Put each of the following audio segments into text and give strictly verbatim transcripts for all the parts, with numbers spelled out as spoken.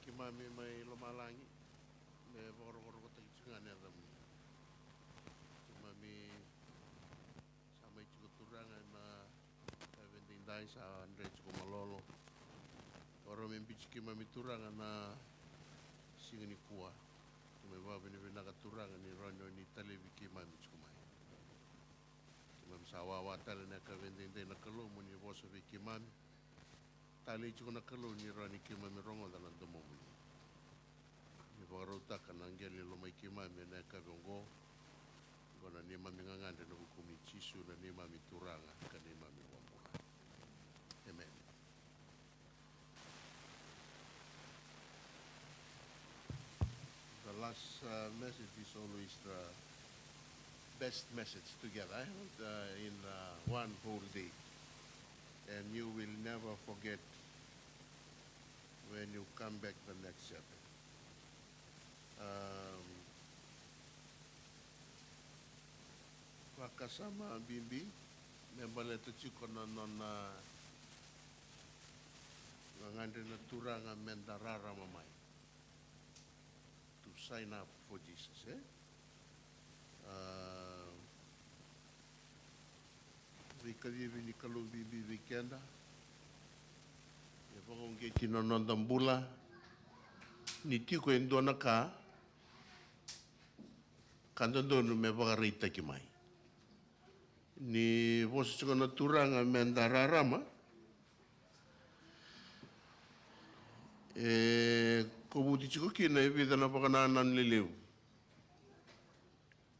Keimami mai lomalagi, me vakarokorokotaki tiko ga na yacamuni. Keimami sa mai tiko, Turaga, ena yakavi edaidai, sa dre tiko malolo. Vakarau me biuti keimami, Turaga, na siga nikua. Keimami vakavinavinaka, Turaga, ni rawa ni o ni talevi keimami tiko mai. Keimami sa wawa tale ena yakavi edaidai, na Kalou, mo ni vosa vei keimami. Talei tiko, na Kalou, ni rawa ni keimami rogoca na domomuni. Ni vakarautaka na qele ni lomai keimami ena yakavi oqo. Oqo na neimami gagadre ena vukumuni, Jisu, na neimami Turaga ka neimami iVakabula. Amen. The last, uh, message is always the best message together, eh? Uh, in, uh, one whole day. And you will never forget when you come back the next Sabbath. Um, vakasama bibi me baleta tiko na nona gagadre na Turaga meda rarama mai. To sign up for Jesus, eh? Ah, veikacivi ni Kalou bibi vei keda. E vakauqeti na noda bula ni tiko e dua na ka ka dodonu me vakaraitaki mai. Ni vosa tiko na Turaga meda rarama, e kovuti tiko kina e vica na vakanananu lelevu.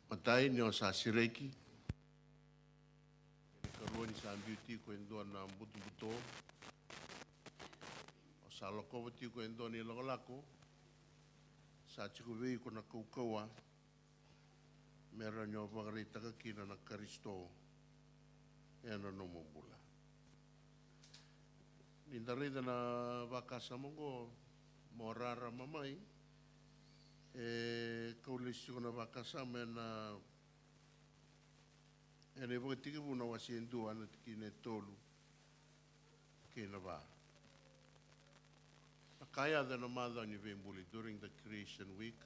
Matai, ni o sa sereki. Kena ikarua, ni sa biu tiko e dua na butobuto. O sa lakova tiko e dua na ilakolako. Sa tiko vei iko na kaukauwa me rawa ni o vakaraitaka kina na Karisito ena nomu bula. Ni da raica na vakasama oqo, mo rarama mai, e kau lesu tiko na vakasama ena, ena iVakatekivu na wase e dua, na tikina e tolu kei na va. Na ka e yaco ena macawa ni veibuli, during the creation week,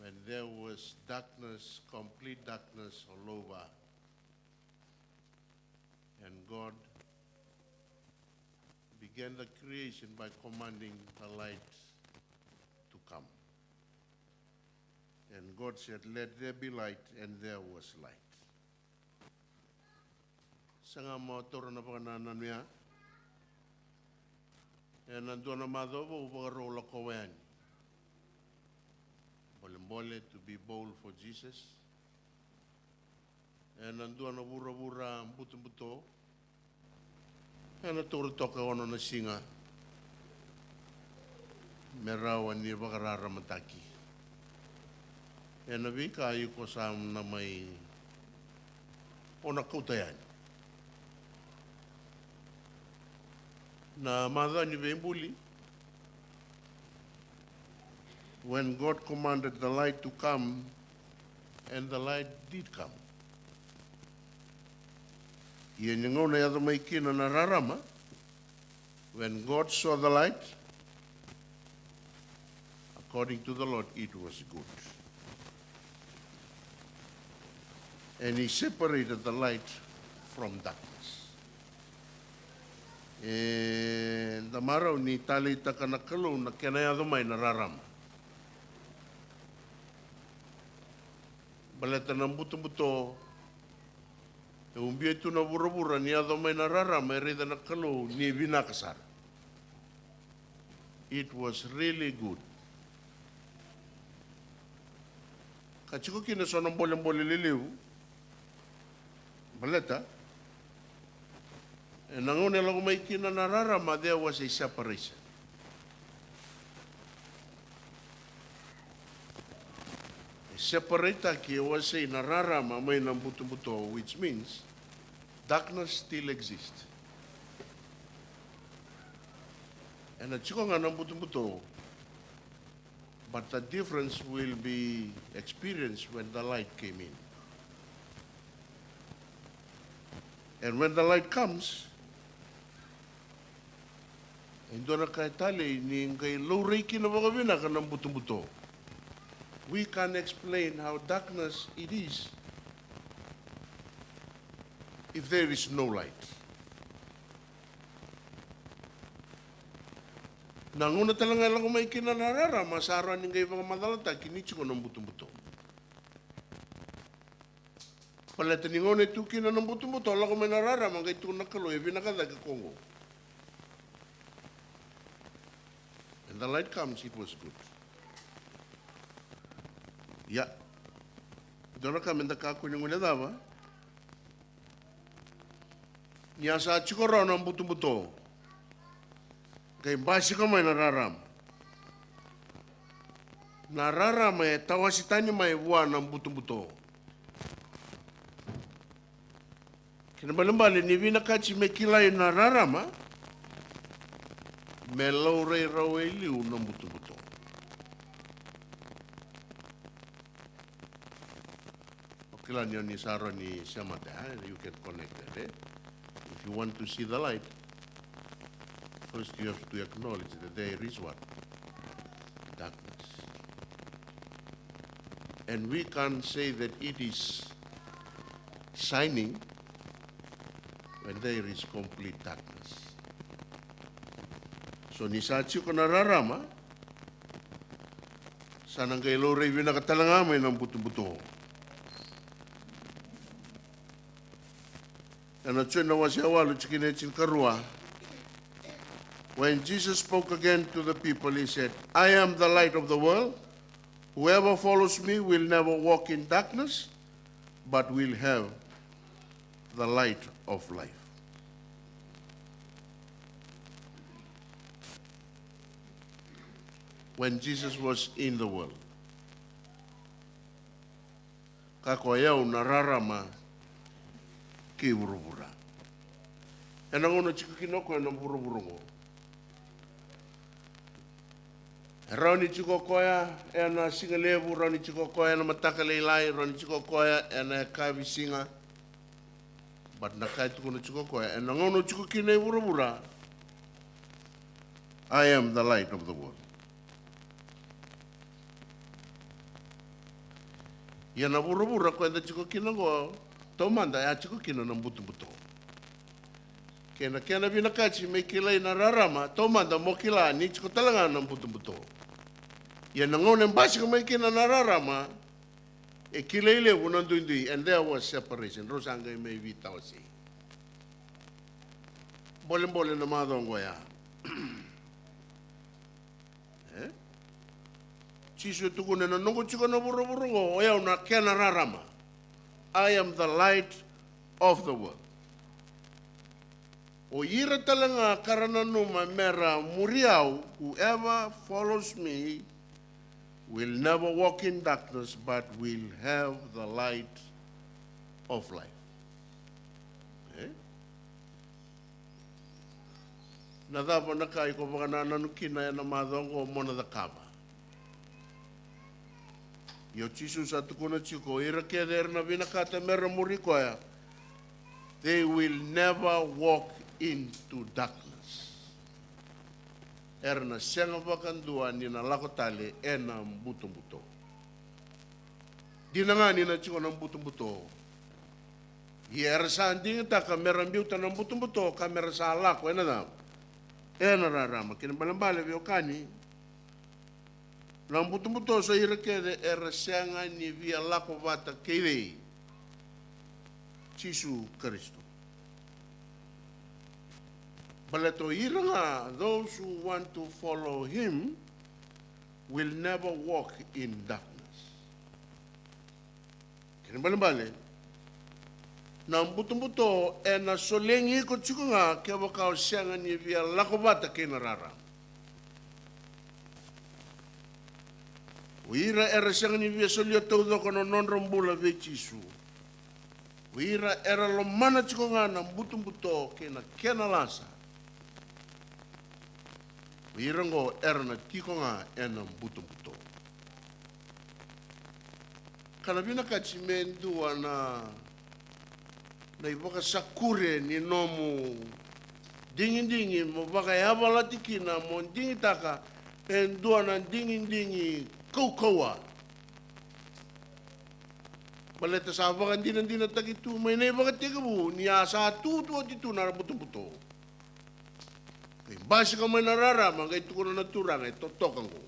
when there was darkness, complete darkness all over, and God began the creation by commanding the light to come. And God said, "Let there be light," and there was light. Saga mo taura na vakanananu ya. Ena dua na macawa vou, vakarau lakova yani. Bolebole, to be bold for Jesus. Ena dua na vuravura butobuto, ena taura toka e ono na siga me rawa ni vakararamataki. Ena veika iko sa na mai, o na kauta yani. Na macawa ni veibuli, when God commanded the light to come, and the light did come. Ia ni gauna e yaco mai kina na rarama, when God saw the light, according to the Lord, it was good. And he separated the light from darkness. Eda marau ni taleitaka na Kalou na kena yaco mai na rarama. Baleta na butobuto e ubia tu na vuravura, ni yaco mai na rarama, e raica na Kalou ni vinaka sara. It was really good. Ka tiko kina so na bolebole lelevu. Baleta ena gauna e lako mai kina na rarama, there was a separation. E separate-taki, e wasei, na rarama mai na butobuto, which means darkness still exists. Ena tiko ga na butobuto, but the difference will be experienced when the light came in. And when the light comes, E dua na ka e talei ni qai laurai kina vakavinaka na butobuto. We can't explain how darkness it is if there is no light. Na gauna tale ga e lako mai kina na rarama, sa rawa ni qai vakamacalataki ni tiko na butobuto. Baleta ni gauna e tu kina na butobuto, lako mai na rarama, qai tukuna na Kalou, e vinaka cake ko oqo. And the light comes, it was good. Ia. Dua na ka meda kakua ni guilecava. Ni a sa tiko rawa na butobuto, qai basika mai na rarama. Na rarama e tawasi tani mai vua na butobuto. Kena ibalebale ni vinakati me kilai na rarama, me laurai rawa e liu na butobuto. O kila ni o ni sa rawa ni semata, eh? You can connect that, eh? If you want to see the light, first you have to acknowledge that there is what? Darkness. And we can't say that it is shining when there is complete darkness. So ni sa tiko na rarama, sa na qai laurai vinaka tale ga mai na butobuto. Ena Joni na wase e walu, tikina e tinikarua. When Jesus spoke again to the people, he said, "I am the light of the world. Whoever follows me will never walk in darkness, but will have the light of life." When Jesus was in the world. Ka ko yau na rarama kei vuravura. Ena gauna tiko kina o koya na vuravura oqo. E rawa ni tiko o koya ena siga levu, rawa ni tiko o koya ena mataka lailai, rawa ni tiko o koya ena yakavi siga. But na ka e tukuna tiko o koya, ena gauna o tiko kina e vuravura, "I am the light of the world." Ia na vuravura ko eda tiko kina oqo, taumada e a tiko kina na butobuto. Kei na kena vinakati me kilai na rarama, taumada mo kila ni tiko tale ga na butobuto. Ia na gauna e basika mai kina na rarama, e kilai levu na duidui, and there was separation. Rau sa qai mai veitawasei. Bolebole na macawa oqo ya. E? Jisu e tukuna, ena noqu tiko na vuravura oqo, o yau na kena rarama. I am the light of the world. O ira tale ga ka ra nanuma me ra muri au, whoever follows me will never walk in darkness but will have the light of life. E? Na cava na ka iko vakanananu kina ena macawa oqo mo na cakava? Io, Jisu sa tukuna tiko, o ira kece era na vinakata me ra muri koya, they will never walk into darkness. Era na sega vakadua ni na lako tale ena butobuto. Dina ga ni na tiko na butobuto. Ia era sa digitaka me ra biuta na butobuto ka me ra sa lako ena cava? Ena rarama. Kena ibalebale veiwekani, na butobuto sa ira kece era sega ni via lako vata kei cei? Jisu Karisito. Baleta o ira ga, those who want to follow him will never walk in darkness. Kena ibalebale, na butobuto ena solegi iko tiko ga kevaka o sega ni via lako vata kei na rarama. O ira era sega ni via solia taucoko na nodra bula vei Jisu, o ira era lomana tiko ga na butobuto kei na kena lasa, o ira oqo era na tiko ga ena butobuto. Ka na vinakati me dua na, na ivakasakure ni nomu digidigi mo vakayavalati kina, mo digitaka e dua na digidigi kaukauwa. Baleta sa vakadinadinataki tu mai na ivakatekivu ni a sa tu tu oti tu na butobuto. Qai basika mai na rarama, qai tukuna na Turaga e totoka oqo.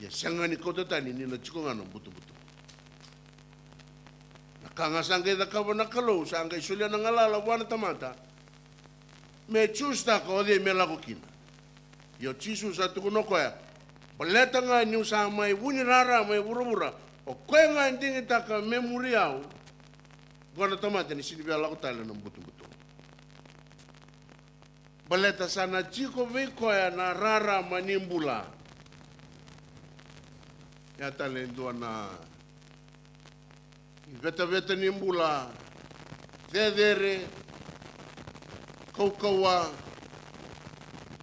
Ia sega ni kauta tani ni na tiko ga na butobuto. Na ka ga sa qai cakava na Kalou, sa qai solia na galala vua na tamata me jusitaka o cei me lako kina. Ia o Jisu sa tukuna o koya, baleta ga niu sa mai vu ni rarama e vuravura, o koya ga e digitaka me muri au, qo na tamata ni sini via lako tale na butobuto. Baleta sa na tiko vei koya na rarama ni bula. Ia tale e dua na ivetaveta ni bula, cecere, kaukauwa,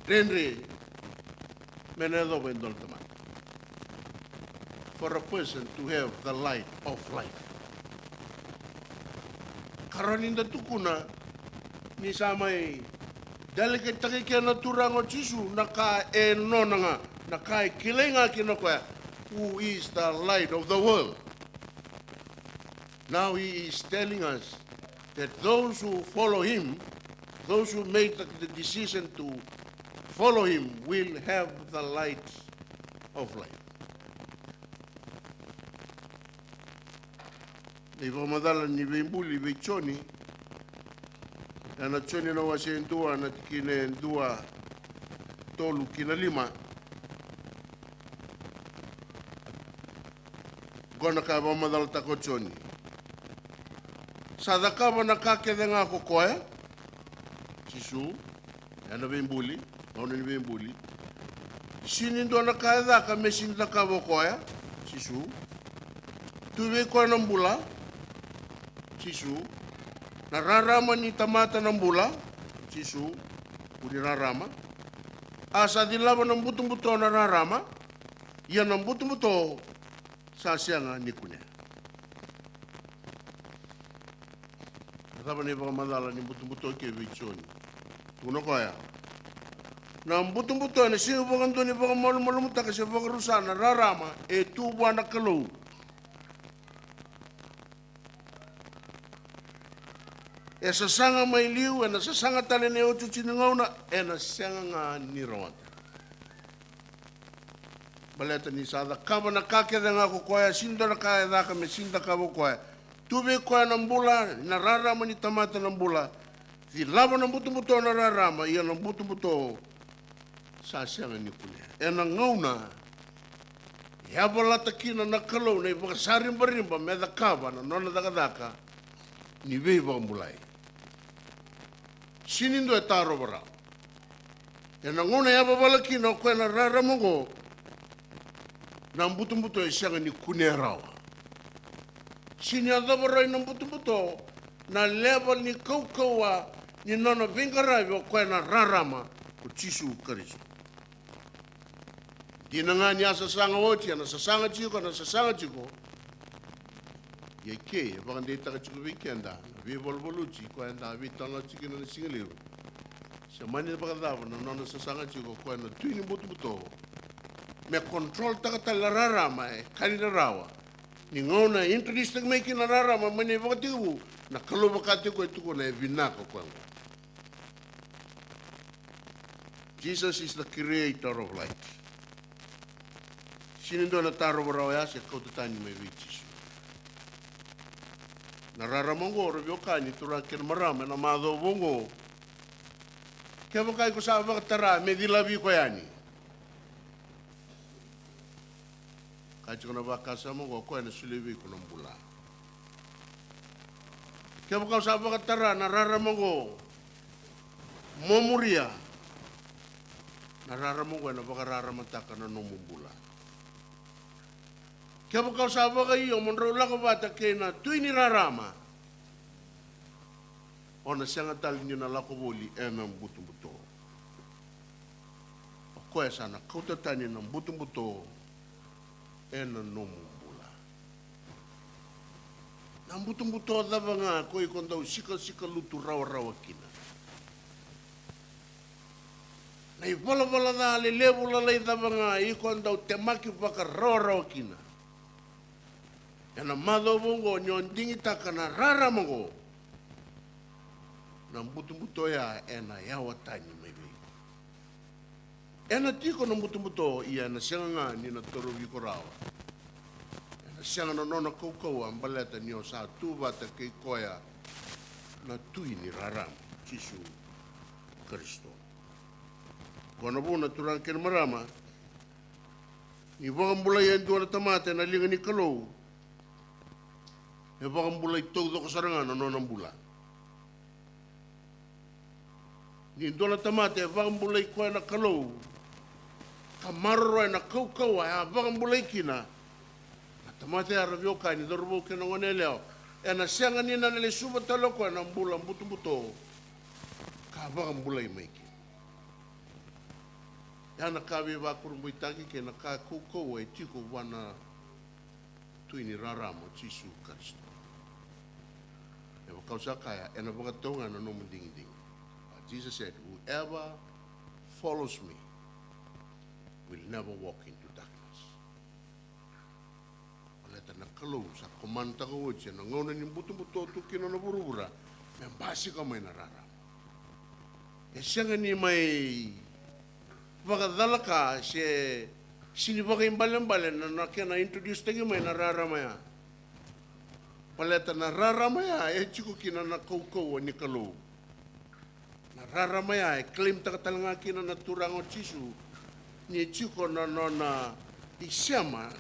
dredre, me na yacova e dua na tamata. For a person to have the light of life. Ka rawa ni da tukuna ni sa mai delegate-taki kina na Turaga o Jisu na ka e nona ga, na ka e kilai ga kina o koya, who is the light of the world. Now he is telling us that those who follow him, those who make the, the decision to follow him, will have the light of life. Na ivakamacala ni veibuli vei Joni, ena Joni na wase e dua, na tikina e dua, tolu ki na lima. Qo na ka e vakamacalataka o Joni. Sa cakava na ka kece ga ko koya, Jisu, ena veibuli, gauna ni veibuli. Sini dua na ka e caka me sini cakava o koya, Jisu. Tu vei koya na bula, Jisu. Na rarama ni tamata na bula, Jisu. Vu ni rarama. A sa cilava na butobuto na rarama, ia na butobuto sa sega ni kunea. Na cava na ivakamacala ni butobuto ke vei Joni? Tukuna o koya, na butobuto ena sega vakadua ni vakamalumalumutaka se vakarusa na rarama e tu vua na Kalou. E sasaga mai liu, ena sasaga tale ena iotioti ni gauna, ena sega ga ni rawata. Baleta ni sa cakava na ka kece ga ko koya, sini dua na ka e caka me sini cakava ko koya. Tu vei koya na bula, na rarama ni tamata na bula. Cilava na butobuto na rarama, ia na butobuto sa sega ni kunea. Ena gauna e yavalata kina na Kalou na ivakasaribariba me cakava na nona cakacaka ni veivakabulai. Sini dua e tarova rawa. Ena gauna e yavavala kina o koya na rarama oqo, na butobuto e sega ni kunea rawa. Sini yacova rawa ina butobuto na level ni kaukauwa ni nona veiqaravi o koya na rarama ko Jisu Karisito. Dina ga ni a sasaga oti, ena sasaga tiko, ena sasaga tiko. Ia ke e vakadeitaka tiko vei keda na veivaluvaluti koya eda veitalanoa tiko kina na siga levu. Se mani vakacava na nona sasaga tiko o koya na tui ni butobuto me control-taka tale na rarama, e ka ni rarawa. Ni gauna e introduce-taki mai kina na rarama mai na ivakatekivu, na Kalou vaka tiko e tukuna e vinaka o koya oqo. Jesus is the creator of light. Sini dua na tarova rawa ya se kauta tani mai vei Jisu. Na rarama oqo, ra veiwekani, turaga kei na marama, ena macawa vou oqo. Kevaka iko sa vakatara me cilavi iko yani. Ka tiko na vakasama oqo, o koya ena solia vei iko na bula. Kevaka o sa vakatara na rarama oqo, mo muria, na rarama oqo ena vakararamataka na nomu bula. Kevaka o sa vakaio mo drau lako vata kei na tui ni rarama, o na sega tale ni na lako voli ena butobuto. O koya sa na kauta tani na butobuto ena nomu bula. Na butobuto cava ga ko iko dau sikasika lutu rawarawa kina? Na ivalavala ca lelevu lalai cava ga iko dau temaki vakarawarawa kina? Ena macawa vou oqo ni o digitaka na rarama oqo, na butobuto ya ena yawa tani mai vei iko. Ena tiko na butobuto, ia ena sega ga ni na torovi iko rawa. Ena sega na nona kaukauwa baleta ni o sa tu vata kei koya na Tui ni Rarama, Jisu Karisito. Qo na vuna, turaga kei na marama, ni vakabulai e dua na tamata ena liga ni Kalou, e vakabulai taucoko sara ga na nona bula. Ni dua na tamata e vakabulai koya na Kalou, ka maroroya na kaukauwa e a vakabulai kina, na tamata ya, ra veiwekani, cauravou kei na goneyalewa, ena sega ni na lesuva tale o koya na bula butobuto ka vakabulai mai kina. Ya na ka veivakurabuitaki kei na ka kaukauwa e tiko vua na Tui ni Rarama o Jisu Karisito. E vaka au sa kaya, ena vakatau ga na nomu digidigi. But Jesus said, "Whoever follows me will never walk into darkness." Baleta na Kalou sa komantaka oti ena gauna ni butobuto tu kina na vuravura, me basika mai na rarama. E sega ni mai vakacalaka se sega ni vakaibalebale na, na kena introduce taki mai na rarama ya. Baleta na rarama ya e tiko kina na kaukauwa ni Kalou. Na rarama ya e claimtaka tale ga kina na Turaga o Jisu ni tiko na nona isema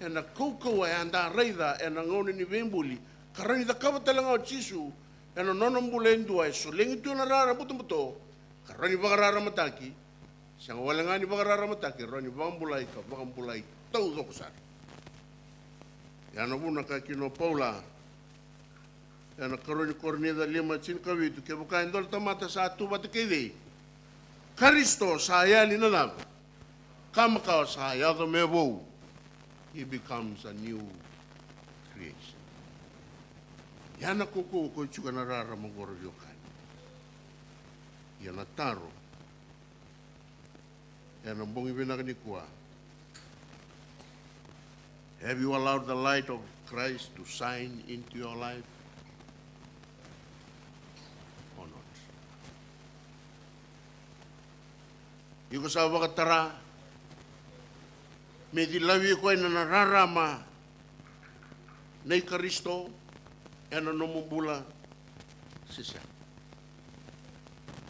ena kaukauwa e a da raica ena gauna ni veibuli, ka rawa ni cakava tale ga o Jisu ena nona bula e dua e solegi tu ena rara butobuto, ka rawa ni vakararamataki. Sega wale ga ni vakararamataki, e rawa ni vakabulai ka vakabulai taucoko sara. Ya na vuna ka kina o Paula ena karua ni Korinica lima, tinikavitu, kevaka e dua na tamata sa tu vata kei cei, Karisito sa yali na cava? Ka makawa sa yaco me vou. He becomes a new creation. Ya na kaukauwa ko tiko ena rarama oqo, ra veiwekani. Ia na taro ena bogi vinaka nikua, have you allowed the light of Christ to shine into your life or not? Iko sa vakatara me cilavi iko ena na rarama nei Karisito ena nomu bula se sega?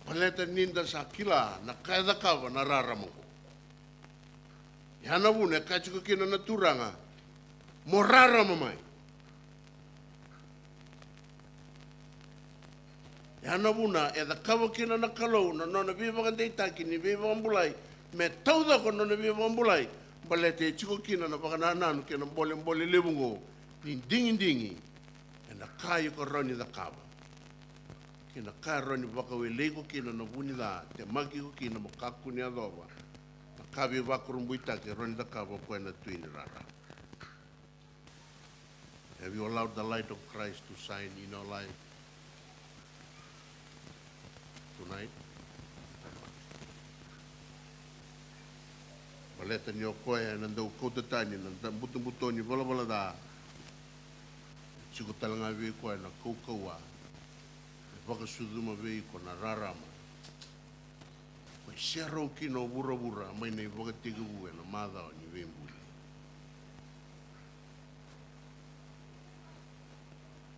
Baleta ni da sa kila na ka e cakava na rarama oqo. Ya na vuna e kaya tiko kina na Turaga, mo rarama mai. Ya na vuna e cakava kina na Kalou na nona veivakadeitaki ni veivakabulai me taucoko na nona veivakabulai, baleta e tiko kina na vakanananu kei na bolebole levu oqo ni digidigi ena ka iko rawa ni cakava kei na ka e rawa ni vakawelei iko kina na vu ni ca, temaki iko kina mo kakua ni yacova na ka veivakurabuitaki e rawa ni cakava o koya na Tui ni Rarama. Have you allowed the light of Christ to shine in your life tonight? Baleta ni o koya ena dau kauta tani na da-, butobuto ni valavala ca. E tiko tale ga vei koya na kaukauwa e vakasucuma vei iko na rarama. Mai serau kina o vuravura mai na ivakatekivu ena macawa ni veibuli.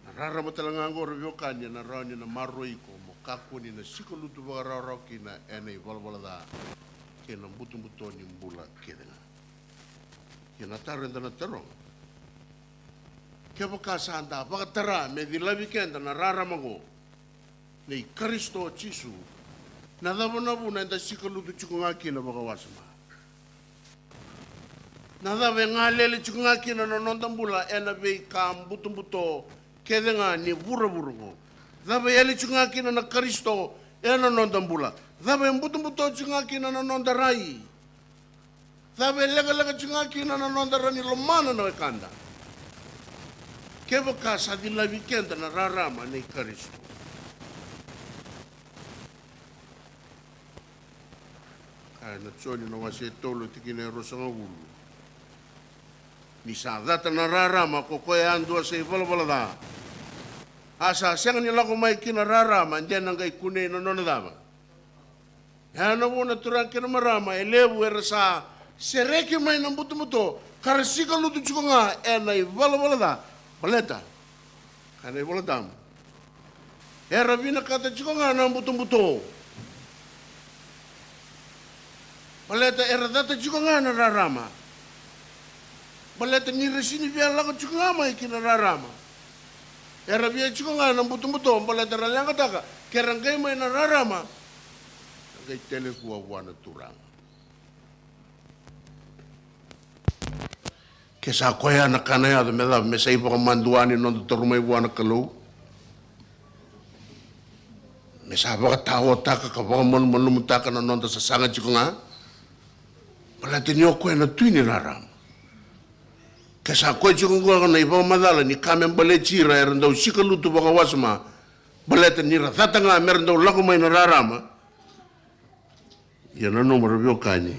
Na rarama tale ga oqo, ra veiwekani, ena rawa ni na maroroi iko mo kakua ni na sikalutu vakarawarawa kina ena ivalavala ca kei na butobuto ni bula kece ga. Ia na taro eda na taroga, kevaka sa da vakatara me cilavi keda na rarama oqo nei Karisito Jisu, na cava na vuna eda sikalutu tiko ga kina vakawasoma? Na cava e galele tiko ga kina na noda bula ena veika butobuto kece ga ni vuravura oqo? Cava e yali tiko ga kina na Karisito ena noda bula? Cava e butobuto tiko ga kina na noda rai? Cava e lekaleka tiko ga kina na noda rawa ni lomana na wekada? Kevaka sa cilavi keda na rarama nei Karisito. Kaya na Joni na wase e tolu, tikina e ruasagavulu. Ni sa cata na rarama ko koya yadua sa ivalavala ca, a sa sega ni lako mai ki na rarama, de na qai kunei na nona cava? Ya na vuna, turaga kei na marama, e levu era sa sereki mai na butobuto ka ra sikalutu tiko ga ena ivalavala ca, baleta, kaya na iVolatabu, era vinakata tiko ga na butobuto. Baleta era cata tiko ga na rarama. Baleta ni ra sini via lako tiko ga mai ki na rarama, era via tiko ga na butobuto. Baleta ra leqataka ke ra qai mai na rarama, ra qai telekua vua na Turaga. Ke sa koya na ka na yaco, me cava? Me sa ivakamaduani noda toro mai vua na Kalou? Me sa vakataotaka ka vakamalumalumutaka na noda sasaga tiko ga? Baleta ni o koya na tui ni rarama. Ke sa koya tiko oqo na ivakamacala ni ka me baleti ira era dau sikalutu vakawasoma, baleta ni ra cata ga me ra dau lako mai na rarama. Ia nanuma, ra veiwekani,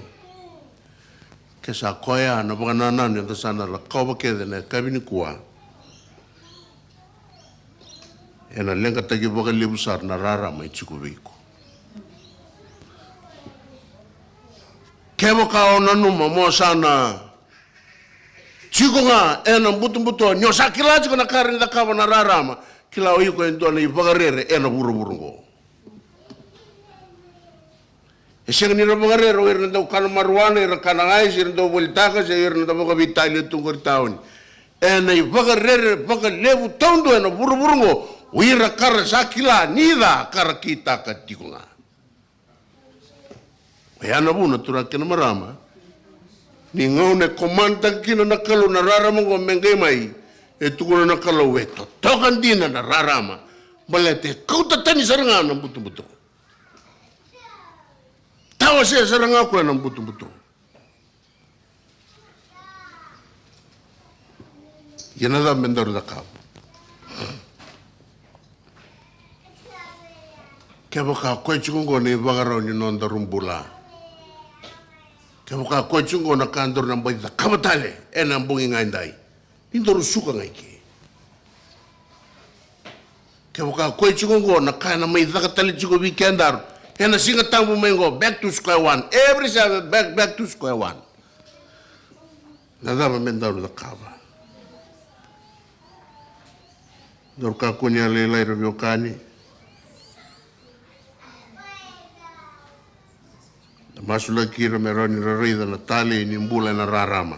ke sa koya na vakanananu eda sa na lakova kece na yakavi nikua, ena leqataki vakalevu sara na rarama e tiko vei iko. Kevaka o nanuma mo sa na tiko ga ena butobuto, ni o sa kila tiko na ka e rawa ni cakava na rarama, kila o iko e dua na ivakarere ena vuravura oqo. E sega ni ra vakarere o ira na dau kana marijuana, ira kana ice, ira dau volitaka, se ira na dau vakaveitalia tu qori taoni. Ena ivakarere vakalevu taudua ena vuravura oqo o ira ka ra sa kila ni ca ka ra kitaka tiko ga. Oya na vuna, turaga kei na marama, ni gauna e commandtaka kina na Kalou na rarama oqo me qai mai, e tukuna na Kalou e totoka dina na rarama, baleta e kauta tani sara ga na butobuto. Tawasea sara ga o koya na butobuto. Ia na cava me daru cakava? Kevaka koya tiko oqo na ivakarau ni nodaru bula, kevaka koya tiko oqo na ka daru na bai cakava tale ena bogi ga edai, ni daru suka ga i ke. Kevaka koya tiko oqo na ka ena mai caka tale tiko vei kedaru ena Siga Tabu mai oqo, back to square one. Every Sabbath, back, back to square one. Na cava me daru cakava? Daru kakua ni yalolailai, ra veiwekani. Na masulaki ira me rawa ni ra raica na talei ni bula ena rarama.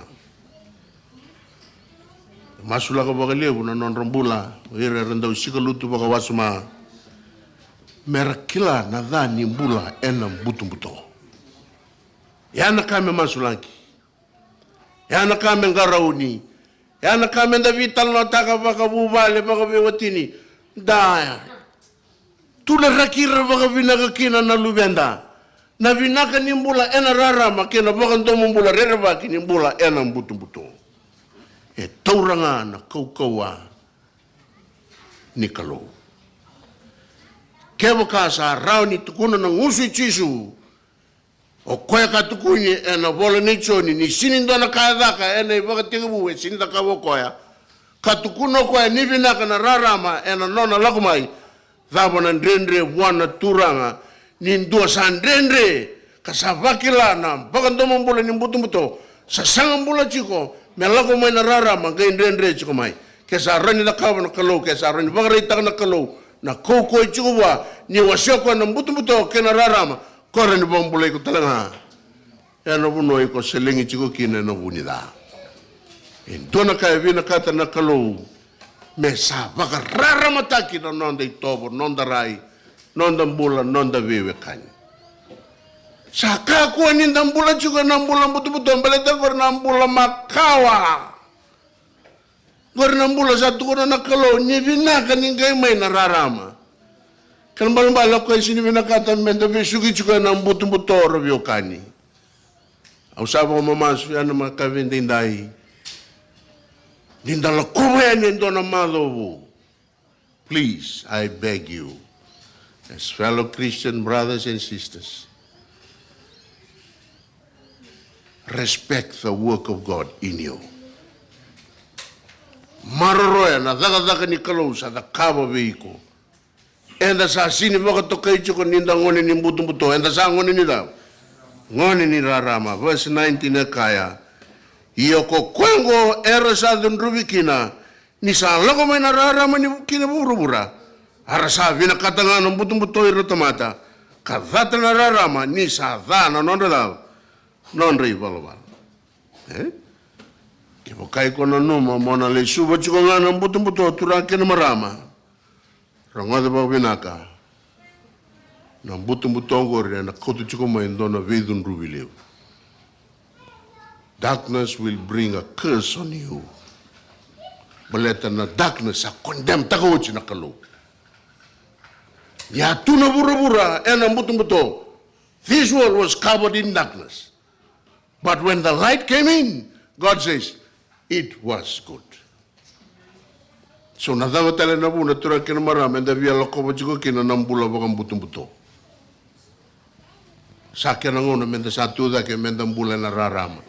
Na masulaka vakalevu na nodra bula o ira era dau sikalutu vakawasoma, me ra kila na ca ni bula ena butobuto. Ya na ka me masulaki. Ya na ka me qarauni. Ya na ka me da veitalanoataka vakavuvale, vakaveiwatini. Da tuleraki ira vakavinaka kina na luveda. Na vinaka ni bula ena rarama kei na vakadomobula rerevaki ni bula ena butobuto. E taura ga na kaukauwa ni Kalou. Kevaka sa rawa ni tukuna na gusu i Jisu, o koya ka tukuni ena ivola nei Joni ni sini dua na ka e caka ena ivakatekivu e sini cakava o koya, ka tukuna o koya ni vinaka na rarama ena nona lako mai, cava na dredre vua na Turaga ni dua sa dredre ka sa vakila na vakadomobula ni butobuto, sasaga bula tiko me lako mai na rarama, qai dredre tiko mai. Ke sa rawa ni cakava na Kalou, ke sa rawa ni vakaraitaka na Kalou na kaukauwa e tiko vua, ni wasea o koya na butobuto kei na rarama, ko rawa ni vakabulai iko tale ga ena vanua iko selegi tiko kina ena vu ni ca. E dua na ka e vinakata na Kalou, me sa vakararamataki na noda itovo, noda rai, noda bula, noda veiwekani. Sa kakua ni da bula tiko ena bula butobuto, baleta qori na bula makawa. Qori na bula sa tukuna na Kalou ni vinaka ni qai mai na rarama. Kena ibalebale o koya e sini vinakata me da vesuki tiko ena butobuto, ra veiwekani. Au sa vakamamasu yani mai na yakavi edaidai. Ni da lakova yani e dua na macawa vou, please, I beg you, as fellow Christian brothers and sisters, respect the work of God in you. Maroroya na cakacaka ni Kalou sa cakava vei iko. Eda sa sini vakatokai tiko ni da gone ni butobuto, eda sa gone ni cava? Gone ni rarama. Verse nineteen e kaya, ia ko koya oqo era sa cudruvi kina ni sa lako mai na rarama ni kina vuravura, a ra sa vinakata ga na butobuto ira na tamata, ka cata na rarama ni sa ca na nodra cava? Nodra ivalavala. E? Kevaka iko nanuma mo na lesuva tiko ga na butobuto, turaga kei na marama, rogoca vakavinaka. Na butobuto oqori ena kauta tiko mai e dua na veicudruvi levu. Darkness will bring a curse on you. Baleta na darkness a condemn taka oti na Kalou. Ni a tu na vuravura ena butobuto. This world was covered in darkness. But when the light came in, God says, it was good. So na cava tale na vuna, turaga kei na marama, eda via lakova tiko kina na bula vakabutobuto? Sa kena gauna meda sa tu cake, meda bula ena rarama.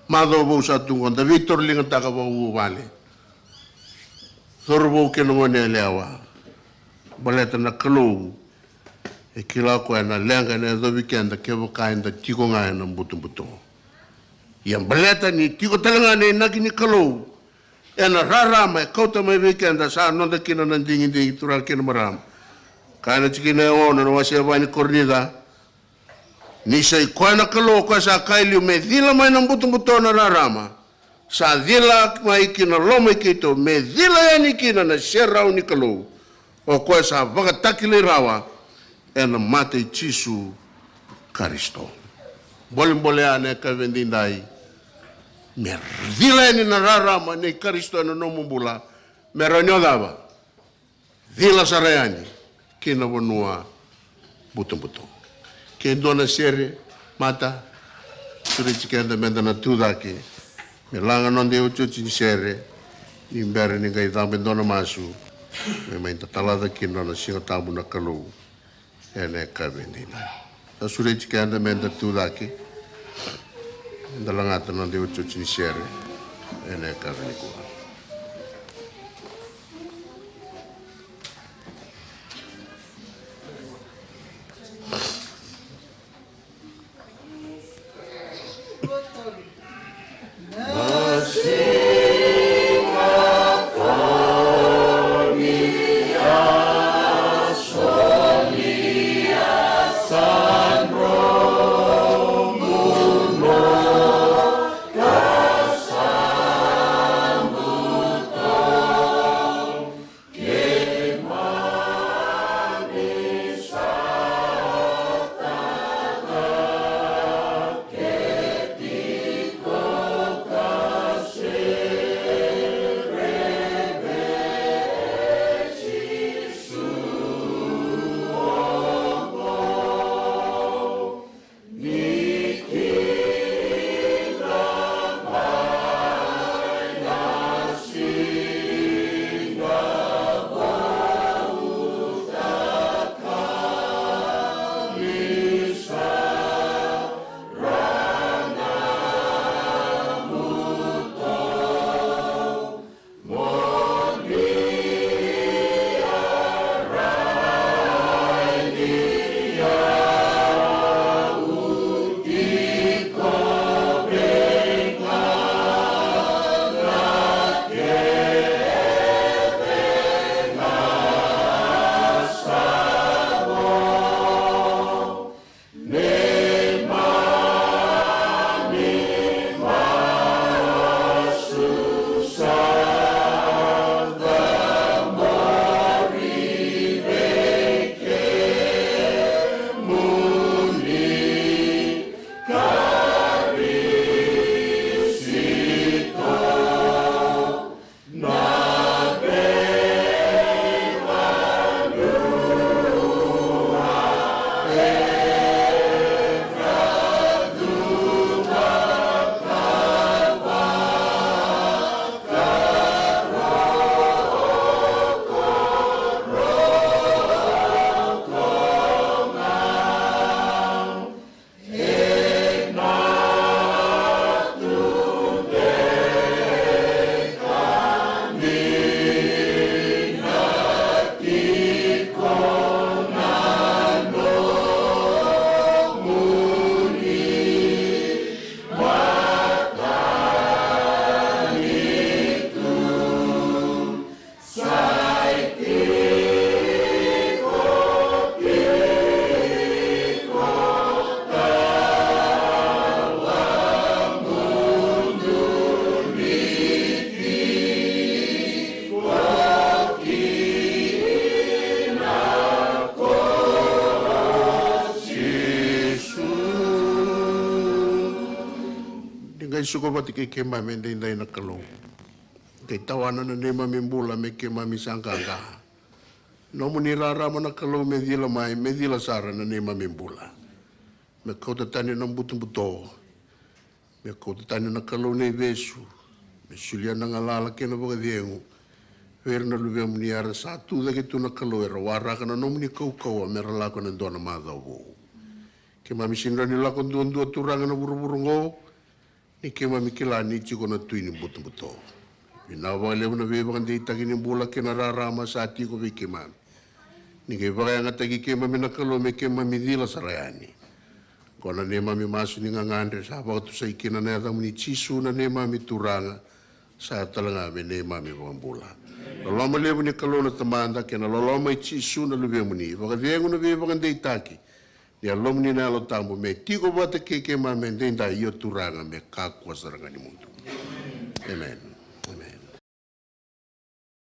Macawa vou sa tu qo, da veitauriligataka vakavuvale, cauravou kei na gone yalewa. Baleta na Kalou e kila o koya na leqa ena yacovi keda kevaka eda tiko ga ena butobuto. Ia baleta ni tiko tale ga na inaki ni Kalou ena rarama e kauta mai vei keda, sa noda kina na digidigi, turaga kei na marama. Kaya na tikina e ono na wase e va ni Korinica, ni sa i koya na Kalou, o koya sa kaya e liu me cila mai na butobuto na rarama, sa cila mai ki na loma i keitou, me cila yani kina na serau ni Kalou, o koya sa vakatakilai rawa ena mata i Jisu Karisito. Bolebole ya na yakavi edaidai, me cila yani na rarama nei Karisito ena nomu bula, me rawa ni o cava? Cila sara yani ki na vanua butobuto. Ke dua na sere, mata, sureti keda meda na tu cake me laga noda iotioti ni sere, ni bera ni qai caba e dua na masu me mai da talaca kina na Siga Tabu na Kalou ena yakavi edaidai. Sa sureti keda meda tu cake, da lagata na noda iotioti ni sere ena yakavi nikua. Suka vata kei keimami edaidai na Kalou, kei tawana na neimami bula me keimami sa qaqa. Nomuni rarama na Kalou me cila mai, me cila sara na neimami bula. Me kauta tani na butobuto, me kauta tani na Kalou na ivesu, me solia na galala kei na vakacegu vei ira na luvemuni era sa tu cake tu na Kalou, era waraka na nomuni kaukauwa me ra lako ena dua na macawa vou. Keimami sega ni lako duadua Turaga na vuravura oqo, ni keimami kila ni tiko na Tui ni butobuto. Vinaka vakalevu na veivakadeitaki ni bula kei na rarama sa tiko vei keimami. Ni qai vakayagataki keimami na Kalou me keimami cila sara yani. Ko na neimami masu ni gagadre sa vakatusai kina na yacamuni Jisu na neimami Turaga, sa tale ga me neimami vakabula. Loloma levu ni Kalou na Tamada kei na loloma i Jisu na Luvemuni, vakacegu na veivakadeitaki ni Yalomuni na Yalo Tabu me tiko vata kei keimami edaidai, io Turaga, me kakua sara ga ni mudu. Emeni.